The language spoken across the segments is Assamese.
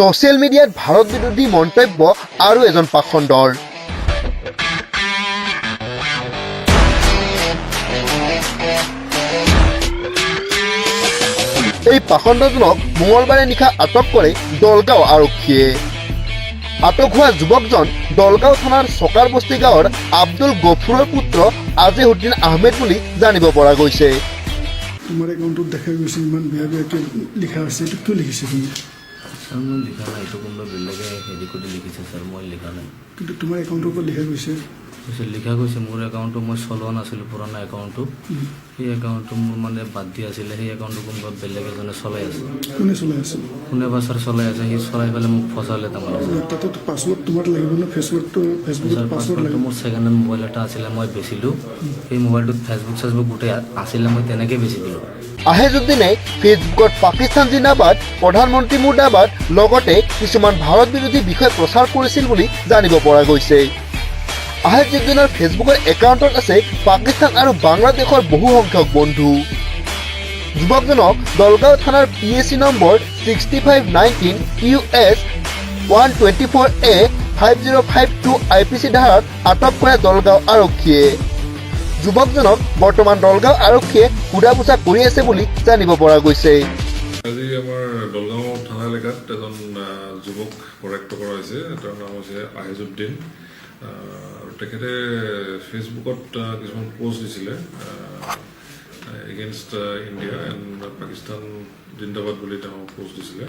ছ'চিয়েল মিডিয়াত ভাৰত বিৰোধী মন্তব্য আৰু এজন পাখণ্ডৰ। এই পাখণ্ডজনক মঙলবাৰে নিশা আটক কৰে দলগাঁও আৰক্ষীয়ে। আটক হোৱা যুৱকজন দলগাঁও থানাৰ চকাৰবস্তি গাঁৱৰ আব্দুল গফুৰৰ পুত্ৰ আজিহুদ্দিন আহমেদ বুলি জানিব পৰা গৈছে। তোমাৰ একাউণ্টত দেখা গৈছে, ইমান বেয়া বেয়াকৈ লিখা আছে। এইটো কিয় লিখিছে তুমি? ছাৰ, মই লিখা নাই। এইটো কোনোবা বেলেগে হেৰি কৰি লিখিছে ছাৰ, মই লিখা নাই। কিন্তু তোমাৰ একাউণ্টৰ পৰা লিখা গৈছে। পিছত লিখা গৈছে। মোৰ একাউণ্টটো মই চলোৱা নাছিলোঁ, পুৰণা একাউণ্টটো। সেই একাউণ্টটো মোৰ মানে বাদ দিয়া আছিলে। সেই একাউণ্টটো কোনোবা বেলেগ এজনে চলাই আছে। কোনে চলাই আছে? কোনে বা ছাৰ চলাই আছে। সি চলাই পেলাই মোক ফচালে তাৰমানে ছাৰ। তাতে পাছৱৰ্ড তোমাৰ লাগিব ন? ফেচবুকটো, ফেচবুকত ছাৰ, পাছৱৰ্ড পাছৱৰ্ডটো লাগিব। মোৰ ছেকেণ্ড হেণ্ড মোবাইল এটা আছিলে, মই বেচিলোঁ। সেই মোবাইলটোত ফেচবুক চেচবুক গোটেই আছিলে, মই তেনেকৈ বেচি দিলোঁ। আহেজুদ্দিনে ফেচবুকত পাকিস্তান জিন্দাবাদ, প্ৰধানমন্ত্ৰী মুৰ্দাবাদ, লগতে কিছুমান ভাৰত বিৰোধী বিষয় প্ৰচাৰ কৰিছিল বুলি জানিব পৰা গৈছে। আহেজুদ্দিনৰ ফেচবুকৰ একাউণ্টত আছে পাকিস্তান আৰু বাংলাদেশৰ বহু সংখ্যক বন্ধু। যুৱকজনক দলগাঁও থানাৰ PAC number 65 19 US 124 A 5052 IPC ধাৰাত আটক কৰে দলগাঁও আৰক্ষীয়ে। যুৱকজনক বৰ্তমান দলগাঁও আৰক্ষীয়ে সোধা পোছা কৰি আছে বুলি জানিব পৰা গৈছে। আজি আমাৰ দলগাঁও থানা এলেকাত এজন যুৱক কৰায়ত্ব কৰা হৈছে। তেওঁৰ নাম হৈছে আহিজুদ্দিন আৰু তেখেতে ফেচবুকত কিছুমান পষ্ট দিছিলে এগেইনষ্ট ইণ্ডিয়া এণ্ড পাকিস্তান জিন্দাবাদ বুলি তেওঁ পষ্ট দিছিলে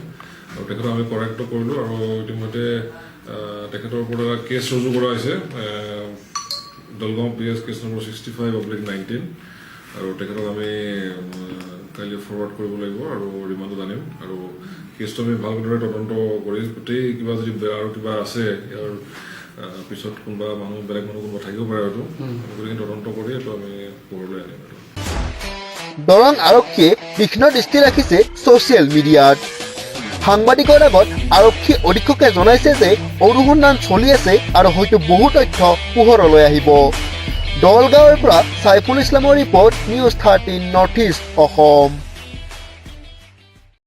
আৰু তেখেতক আমি কৰায়ত্ব কৰিলোঁ আৰু ইতিমধ্যে তেখেতৰ ওপৰত এটা কেছ ৰুজু কৰা হৈছে, দলগাঁও PS case number 65/19 আৰু তেখেতক আমি কাইলৈ ফৰৱাৰ্ড কৰিব লাগিব আৰু ৰিমাণ্ডত আনিম। আৰু কেছটো আমি ভালদৰে তদন্ত কৰি গোটেই কিবা যদি বেয়া আৰু কিবা আছে, ইয়াৰ পিছত কোনোবা মানুহ, বেলেগ মানুহ কোনোবা থাকিব পাৰে হয়তো, গতিকে তদন্ত কৰি এইটো আমি পোহৰলৈ আনিম এইটো। দৰং আৰক্ষীয়ে তীক্ষ্ণ দৃষ্টি ৰাখিছে ছ'চিয়েল মিডিয়াত। সাংবাদিকৰ আগত আৰক্ষী অধীক্ষকে জনাইছে যে অনুসন্ধান চলি আছে আৰু হয়তো বহু তথ্য পোহৰলৈ আহিব। দলগাঁৱৰ পৰা চাইফুল ইছলামৰ report, news 13 north east Assam.